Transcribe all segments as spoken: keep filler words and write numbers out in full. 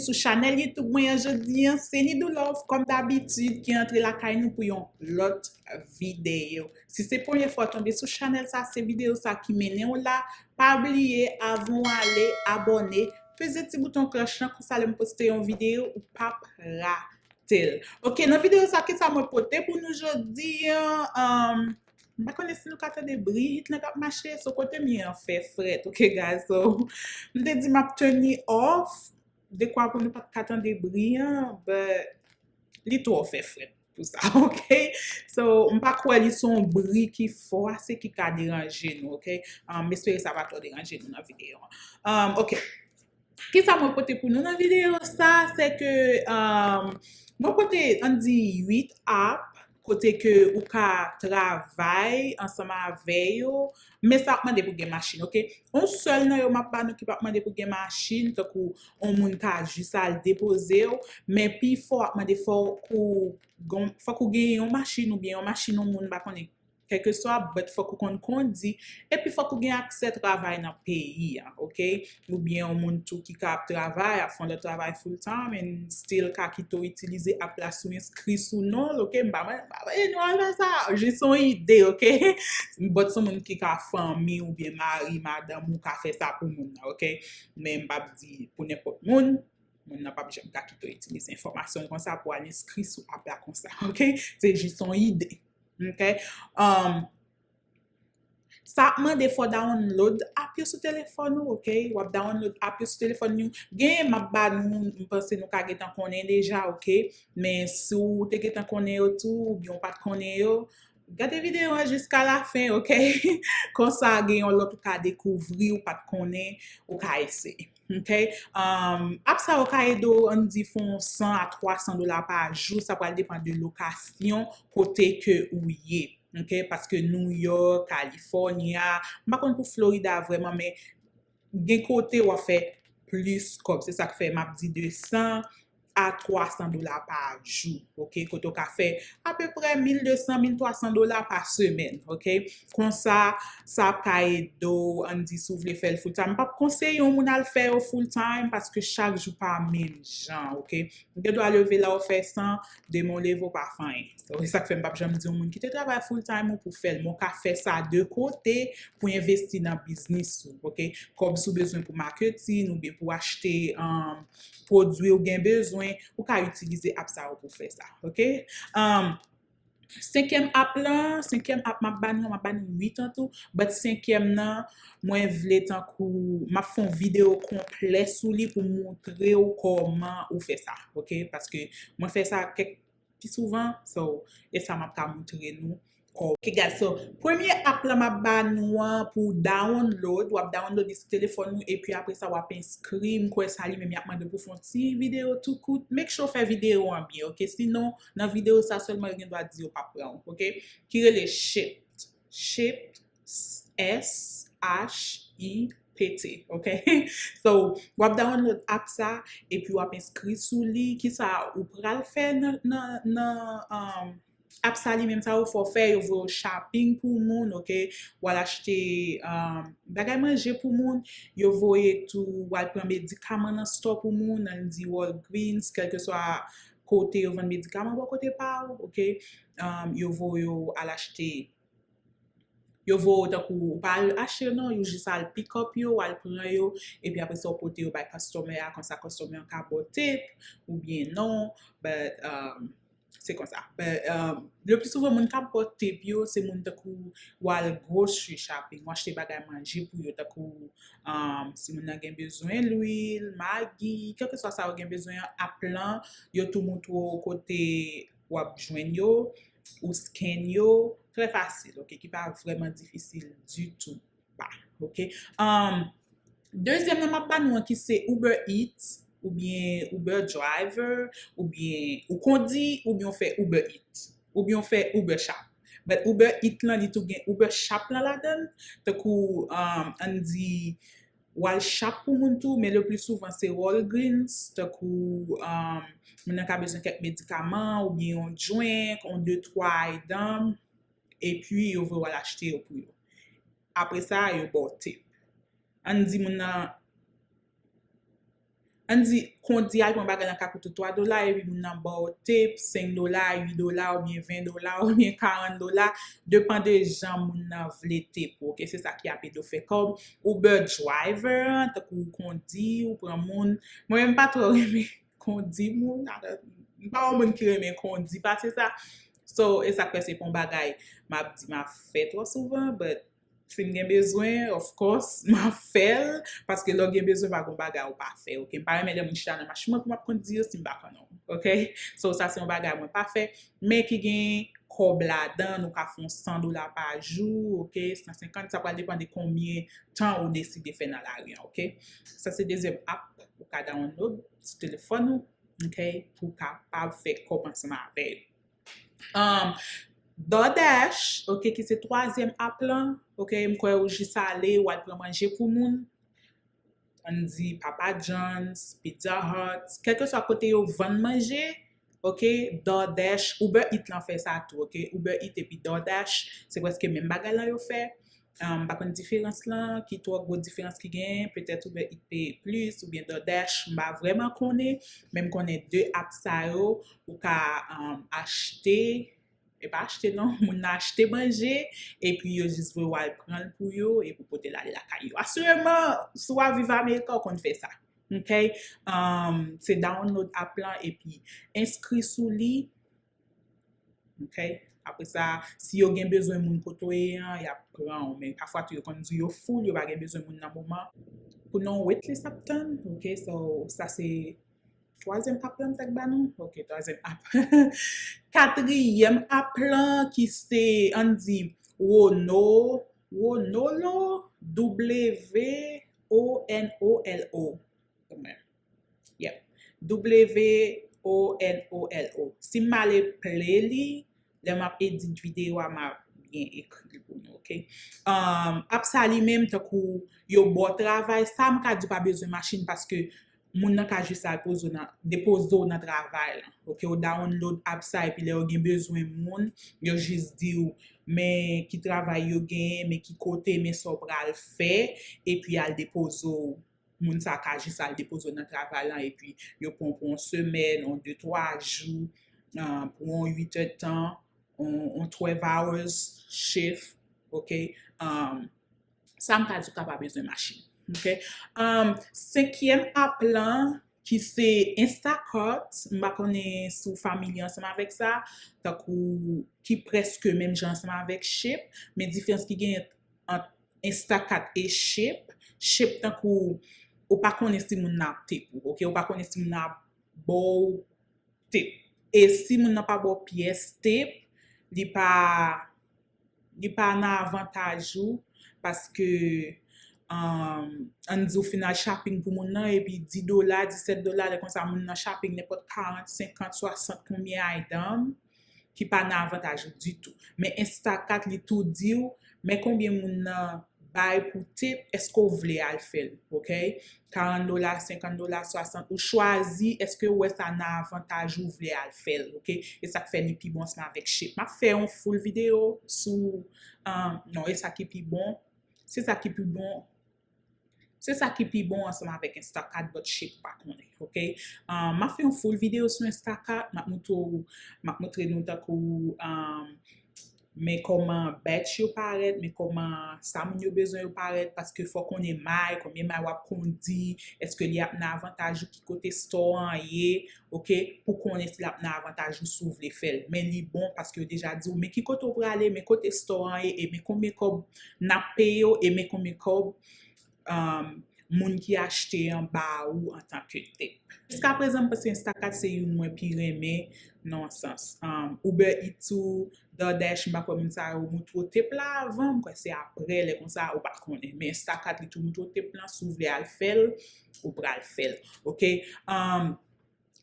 Sou chanèl YouTube mwen an jodi an, se Nidou Love, kòm dabitid, ki antre lakay nou pou yon lòt videyo. Si se premye fwa w tonbe sou chanèl sa, se videyo sa ki mennen w la. Pa bliye, avan w ale, abòne, peze ti bouton klòch lan, konsa lè m poste yon videyo, ou p ap rate l. Ok, nan videyo sa, kisa mwen pote pou nou jodi an? Um, m pa konnen si nou ka tande bri hit lan k ap mache, so kote m ye an fè frèt, ok, guys? So, m te di m ap turn it off, dekwa pou nou pa t ka tande bri an, but li twò fè frèt pou sa, ok? So, m pa kwè li se yon bri ki fò ase ki ka deranje nou, ok? Um, m espere sa pa twò deranje nou nan videyo an. Um, ok. Kisa mwen pote pou nou nan videyo sa, se ke um, mwen pote, ann di, uit app kote ke ou ka travay ansanm avè yo, men sa ap mande pou gen machin, ok? Yon sèl nan yo m ap ba nou ki p ap mande pou gen machin, tankou yon moun ka jis al depoze w, men pi fò ap mande fòk ou gon, fòk ou gen yon machin oubyen yon machin yon moun, m pa konnen, kèlkeswa, but fòk ou konn kondi, epi fòk ou gen aksè travay nan peyi a, ok? Oubyen yon moun tou ki ka ap travay, ap fè yon lòt travay full time, and still ka kite w itilize app la si w enskri sou non l, ok? M pa mande, m pa mande nou al fè sa, jis yon ide, ok? But se yon moun ki ka fanmi oubyen mari, madanm ou ka fè sa pou moun nan, ok? Men m p ap di pou nenpòt moun, moun nan p ap janm ka kite w itilize enfòmasyon l konsa pou al enskri sou app la konsa, ok? Se jis yon ide, ok? Um, sa ap mande fò w download app yo sou telefòn ou, ok? W ap download app yo sou telefòn ou. Genyen m ap ba nou, m panse nou ka gentan konnen deja, ok? Men si w te gentan konnen yo tou, oubyen w pa t konnen yo, gade videyo an jiska lafen, ok? Konsa gen yon lòt ou ka dekouvri, ou pa t konnen, ou ka eseye. Ok? Um, app sa yo ka ede w, ann di, fè yon san a twa san dola pa jou. Sa pral depann de lokasyon kote ke ou ye. Ok? Paske New York, California, m pa konn pou Florida vrèman, men gen kote w ap fè plis kòb. Se sa k fè m ap di de san a twa san dola pa jou, ok? Kote w ka fè apeprè mil de san, mil twa san dola pa semèn, ok? Konsa, sa ap ka ede w, ann di, si w vle fè l full time. M p ap konseye yon moun al fè yo full time paske chak jou pa menm jan, ok? Ou gen dwa leve la ou fè san, demen w leve w pa fè anyen. So, se sa k fè m p ap janm di yon moun kite travay full time ou pou fè l. Men w ka fè sa de kote pou envesti nan biznis ou, ok? Kòb si w bezwen pou maketin oubyen pou achte, um, pwodui w gen bezwen, ou ka itilize app sa yo pou fè sa, ok? Um, senkyèm app lan, senkyèm app m ap ba nou, m ap ba nou uit an tou, but senkyèm nan, mwen vle tankou, m ap fè yon videyo konplè sou li pou montre w kòman ou fè sa, ok? Paske mwen fè sa kèk pi souvan, so, e sa m ap ka montre nou. Ok, guys, so, premye app la m ap ba nou an pou download, w ap download li sou telefòn ou, epi apre sa, w ap enskri, m kwè sa li menm y ap mande pou fè yon ti videyo tou kout. Make sure w fè videyo an byen, ok? Sinon, nan videyo sa sèlman, yo gen dwa di yo pa pran w, ok? Ki rele Shipt. Shipt, S H I P T, ok? So, w ap download app sa, epi w ap enskri sou li. Kisa ou pral fè nan, nan, nan, um, app sa li menm, sa yo fè w fè, yo voye w shopping pou moun, ok? W al achte, um, bagay manje pou moun, yo voye tou, w al pran medikaman nan store pou moun, ann di Walgreens, kèlkeswa kote yo vann medikaman bò kote pa w, ok? Um, yo voye w al achte, yo voye w tankou ou pa al achte yo non, yo jis al pick up yo, w al pran yo, epi apre sa w pote yo bay customer a, konsa customer an ka ba w tip, oubyen non, but, um, se konsa. But, um, le pli souvan, moun k ap ba w tip yo, se moun tankou w al grocery shopping, w achte bagay manje pou yo, tankou, um, si moun nan gen bezwen lwil, magi, kèlkeswa sa yo gen bezwen an, app lan, yo tou montre w kote w ap jwenn yo, ou scan yo, trè fasil, ok, ki pa vrèman difisil ditou, pa, ok. Um, dezyèm nan m ap ba nou an ki se Uber Eats, oubyen Uber Driver, oubyen ou kondi, oubyen w fè Uber Eats, oubyen w fè Uber Shop. But Uber Eats lan, li tou gen Uber Shop lan ladan l, tankou, um, ann di, w al shop pou moun tou, men le pli souvan se Walgreens, tankou, um, moun nan ka bezwen kèk medikaman, oubyen yon drink, yon de twa item, epi yo voye w al achte yo pou yo. Apre sa, yo ba w tip. Ann di moun nan, ann di, kondi al pran bagay nan ka koute twa dola, epi moun nan ba w tip senk dola, uit dola, oubyen ven dola, oubyen karant dola, depan de jan moun nan vle tip ou, oke? Se sa ki ap ede w fè kòb. Uber driver, tankou w kondi, ou pran moun. Mwen menm pa twò renmen kondi moun, m pa yon moun ki renmen kondi pase sa. So, e sa k fè se pa yon bagay m ap di m ap fè twò souvan, but si m gen bezwen, of course, m ap fè l, paske lè w gen bezwen, pa gen bagay ou pa fè, oke? M pa renmen lè moun chita nan machin mwen pou m ap kondi yo si m pa konnen w, oke? So, sa se yon bagay mwen pa fè, men ki gen kòb ladan, nou ka fè yon san dola pa jou, oke? San senkant, sa pral depann de konbyen tan ou deside fè nan lari an, oke? Sa se dezyèm app ou ka download sou telefòn ou, oke? Pou w kapab fè kòb ansanm avè yo. Um, DoorDash, oke, ki se twazyèm app lan, oke, m kwè ou jis ale, w al pran manje pou moun. Ann di Papa John's, Pizza Hut, kèlkeswa kote yo vann manje, oke, DoorDash, Uber Eats lan fè sa tou, oke, Uber Eats epi DoorDash, se prèske menm bagay lan yo fè. Um, m pa konn diferans lan, ki twò gwo diferans ki genyen, petèt Uber Eats peye plis, oubyen DoorDash, m pa vrèman konnen, men m konnen de app sa yo, ou ka um, achte, e pa achte non, moun nan achte manje, epi yo jis voye w al pran l pou yo, epi w pote l ale lakay yo. Asireman, si w ap viv Amerika, w konn fè sa. Oke? Um, se download app lan, epi enskri sou li. Oke? Apre sa, si yo gen bezwen moun kote w ye an, y ap pran w. Men pafwa tou, yo konn di yo full, yo pa gen bezwen moun nan moman. Pou nan waitlist ap tann, oke? So, sa se twazyèm app lan m t ap ba nou? Oke, twazyèm app. Katriyèm app lan ki se, ann di, Wono, Wonolo, W O N O L O. Kanmenm. Yep. W O N O L O. Si m ale play li, lè m ap edit videyo a, m ap byen ekri l pou nou, oke? Um, app sa li menm, tankou yo ba w travay, sa m ka di w pa bezwen machin paske moun nan ka jis al poze w nan, depoze w nan travay lan, oke? Ou download app sa, epi lè yo gen bezwen moun, yo jis di w, men ki travay yo genyen, men ki kote, men sa w pral fè, epi al depoze w. Moun sa ka jis al depoze w nan travay lan, epi yo pran w pou yon semèn, yon de, twa jou, ah, pou yon uit èdtan, yon, yon twelve hours shift, oke? Um, sa m ka di w ka pa bezwen machin, oke? Um, senkyèm app lan, ki se Instacart, m pa konnen si w familye ansanm avèk sa, tankou ki prèske menm jan ansanm avèk Shipt, men diferans ki genyen ant Instacart e Shipt, Shipt tankou ou pa konnen si moun nan ap tip ou, oke? Ou pa konnen si moun nan ap ba w tip. E si moun nan pa ba w pyès tip, li pa, li pa nan avantaj ou, paske, um, ann di w fin al shopping pou moun nan, epi dis dola, disèt dola, lè konsa moun nan shopping nenpòt karant, senkant, swasant, konbyen item, ki pa nan avantaj ou ditou. Men Instacart, li tou di w, men konbyen moun nan bay pou tip, èske w vle al fè l, oke? Karant dola, senkant dola, swasant, ou chwazi, èske w wè sa nan avantaj ou vle al fè l, oke? E sa k fè li pi bon ansanm avèk Shipt. M ap fè yon full videyo sou, um, non, e sa ki pi bon, se sa ki pi bon, se sa ki pi bon ansanm avèk Instacart, but Shipt pa konnen, oke? Um, m ap fè yon full videyo sou Instacart, m ap montre w, m ap montre nou tankou, um, men kòman batch yo parèt, men kòman sa moun yo bezwen yo parèt, paske fò w konnen may, konbyen may w ap kondi, èske li ap nan avantaj ou, ki kote store an ye, oke, pou konnen si l ap nan avantaj ou si w vle fè l. Men li bon paske yo deja di w, men ki kote w prale, men kote store an ye, e men konbyen kòb n ap peye w, e men konbyen kòb, um, moun ki achte an ba ou antanke tip. Jiskaprezan, m panse Instacart se youn mwen pi renmen nan yon sans. Um, Uber Eats tou, DoorDash, m pa kwè moun sa yo montre w tip la avan, m kwè se aprè, lè konsa, ou pa konnen. Men Instacart, li tou montre w tip lan, si w vle al fè l, ou pral fè l. Oke? Um,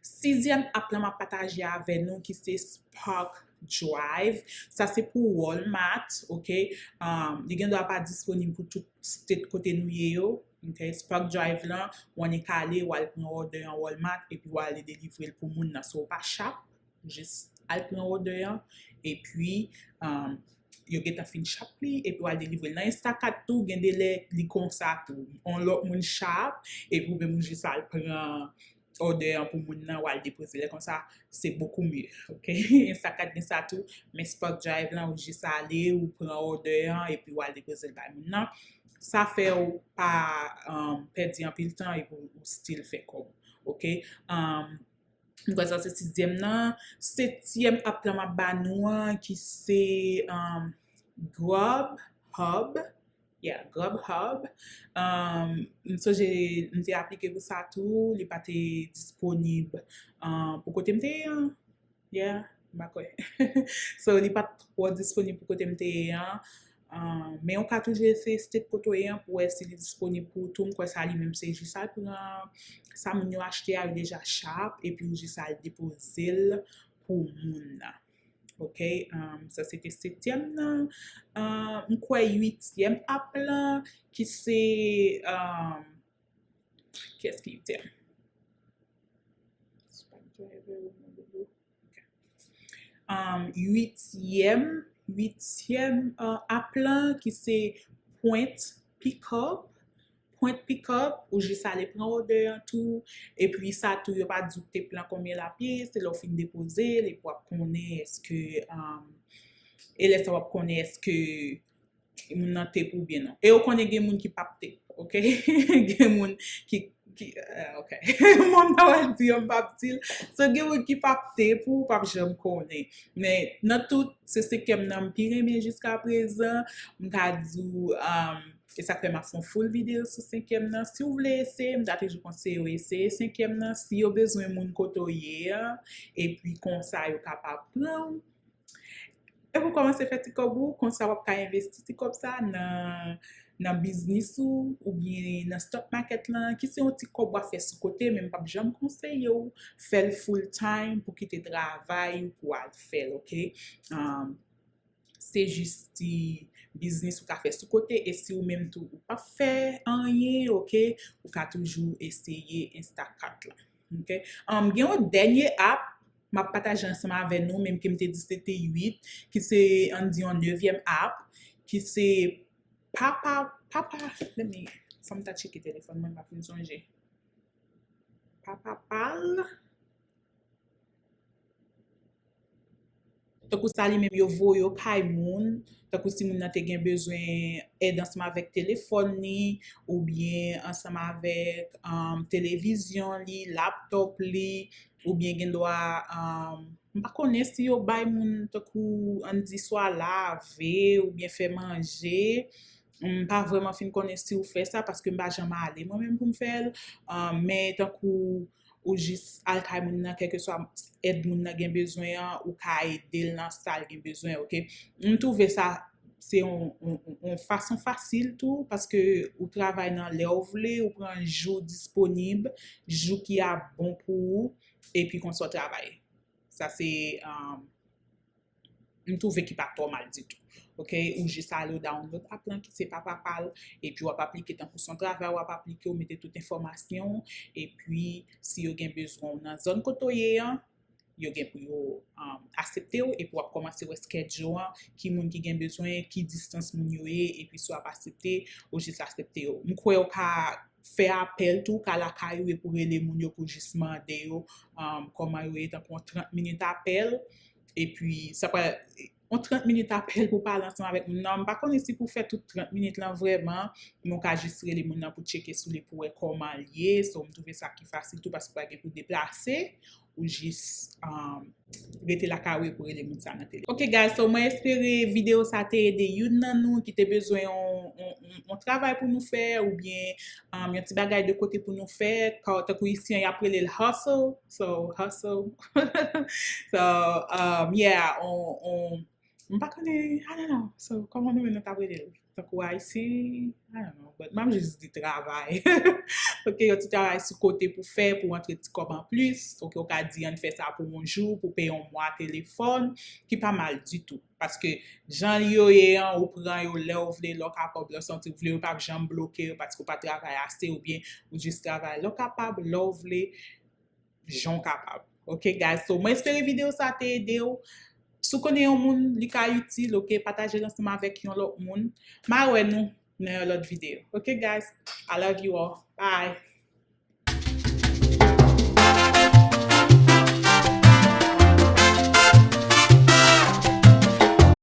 Sizyèm app lan m ap pataje avè nou ki se Spark Drive. Sa se pou Walmart, oke? Um, li gen dwa pa disponib pou tout state kote nou ye yo. Oke? Spark Drive lan, ou annik ale, w al pran order an Walmart, epi w ale delivre l pou moun nan. So, w pa shop, jis al pran order an, epi, um, yo gentan fin chap li, epi w al delivre l. Nan Instacart tou, gen de lè li konsa tou. On lòt moun chap, epi ou menm ou jis al pran òdè an pou moun nan, w al depoze l. Lè konsa, se bokou mye, ok? Instacart gen sa tou, men Spark Drive lan, ou jis ale, ou pran òdè an, epi w al depoze l bay moun nan. Sa fè ou pa um, pèdi anpil tan epi ou still fè kòb, ok? Um, Mwen kwè sa se sizyèm nan. Setyèm app lan m ap ba nou an, ki se um, Grubhub. Yeah, Grubhub. Um, m sonje m te aplike pou sa tou, li pa te disponib um, pou kote m te ye an. Yeah, m pa kwè. So, li pa t twò disponib pou kote m te ye an. Ah, men ou ka toujou eseye state kote w ye an pou wè si li disponib pou ou tou. M kwè sa li menm se jis al pran sa moun yo achte a, yo deja chap, epi ou jis al depoze l pou moun nan. Ok, um, sa se te setyèm nan. Ah, m kwè uityèm app lan, ki se, um, kiyès ki uityèm? Um, uityèm, uityèm uh, app lan ki se Point Pickup. Point Pickup, ou jis ale pran òdè an tou. Epi sa tou, yo pa di w te plan konbyen l ap ye, se lè w fin depoze l, epi w ap konnen èske, um, e lè sa w ap konnen èske moun nan tep ou byen non. E ou konnen gen moun ki p ap tep, ok? Gen moun ki, ki uh, ok. Moun pa wè di yo m p ap di l. So gen moun ki p ap tep ou, p ap janm konnen. Men nan tout, se senkyèm nan m pi renmen jiska prezan. M ka di w, um, e sa k fè m ap fè yon full videyo sou senkyèm nan. Si w vle eseye, m ta toujou konseye w eseye senkyèm nan. Si yo bezwen moun kote w ye an, epi konsa yo kapab pran w. Epi w kòmanse fè ti kòb ou, konsa w ap ka envesti ti kòb sa nan, nan biznis ou, oubyen nan stock market lan, ki se yon ti kòb w ap fè sou kote, men m p ap janm konseye w fè l full time pou kite travay ou pou w al fè l, ok? Um, se jis ti biznis ou ka fè sou kote, e si ou menm tou ou p ap fè anyen, ok, ou ka toujou eseye Instacart lan. Ok? Um, gen yon dènye app m ap pataje ansanm avè nou, menm ke m te di se te uit, ki se, ann di, yon nevyèm app, ki se Papa, Papa, let me, fò m ta tcheke telefòn mwen, m pa fin sonje. Papa Pal. Tankou sa li menm yo voye yo kay moun, tankou si moun nan te gen bezwen èd ansanm avèk telefòn li, oubyen ansanm avèk um, televizyon li, laptòp li, oubyen gen dwa, um, m pa konnen si yo bay moun tankou ann di swa lave oubyen fè manje. M pa vrèman fin konnen si ou fè sa paske m pa janm ale mwen menm pou m fè l. Um, men tankou ou jis al kay moun nan, kèlkeswa èd moun nan gen bezwen an, ou ka ede l nan sa l gen bezwen, ok? M twouve sa se yon, yon, yon fason fasil tou, paske ou travay nan lè w vle, ou pran jou disponib, jou ki ap bon pou ou, epi konsa w travay. Sa se, um, m twouve ki pa twò mal ditou. Ok, ou jis ale w download app lan ki se Papa Pal, epi w ap aplike tankou se yon travay w ap aplike, ou mete tout enfòmasyon w, epi si yo gen bezwen w nan zòn kote w ye an, yo gen pou yo um, aksepte w, epi w ap kòmanse wè schedule an, ki moun ki gen bezwen, ki distans moun yo ye, epi si w ap aksepte, ou jis aksepte yo. M kwè w ka fè apèl tou, ka lakay ou epi w rele moun yo pou jis mande yo um, kòman yo ye, tankou yon trant minit apèl. Epi sa pral yon trant minit apèl pou pale ansanm avèk moun nan. M pa konnen si pou fè tout trant minit lan vrèman, men w ka jis rele moun nan pou tcheke sou li pou wè kòman l ye. So, m twouve sa ki fasil tou paske w pa gen pou deplase, ou jis um, rete lakay ou epi w rele moun sa nan telefòn. Ok guys, so mwen espere videyo sa te ede youn nan nou ki te bezwen yon, yon, yon, yon travay pou nou fè oubyen um, yon ti bagay de kote pou nou fè. Ka- Tankou isi an, y ap rele l hustle. So, hustle. So, um, yeah, on, on, m pa konnen, I don't know. So, kòman nou menm nou t ap rele l? Tankou Ayisyen, I don't know. But m ap jis di travay. Ok, yon ti travay sou kote pou fè, pou antre ti kòb anplis. Ok, ou ka di ann fè sa pou yon jou, pou peye yon mwa telefòn, ki pa mal ditou. Paske jan yo ye an, ou pran yo lè w vle, lè w kapab, lè w santi w vle, yo p ap janm bloke yo paske w pa travay ase oubyen ou jis travay lè w kapab, lè w vle, jan w kapab. Ok, guys? So, mwen espere videyo sa te ede w. Si w konnen yon moun, li ka itil, ok, pataje l ansanm avèk yon lòt moun. M a wè nou nan yon lòt videyo. Ok, guys? I love you all. Bye!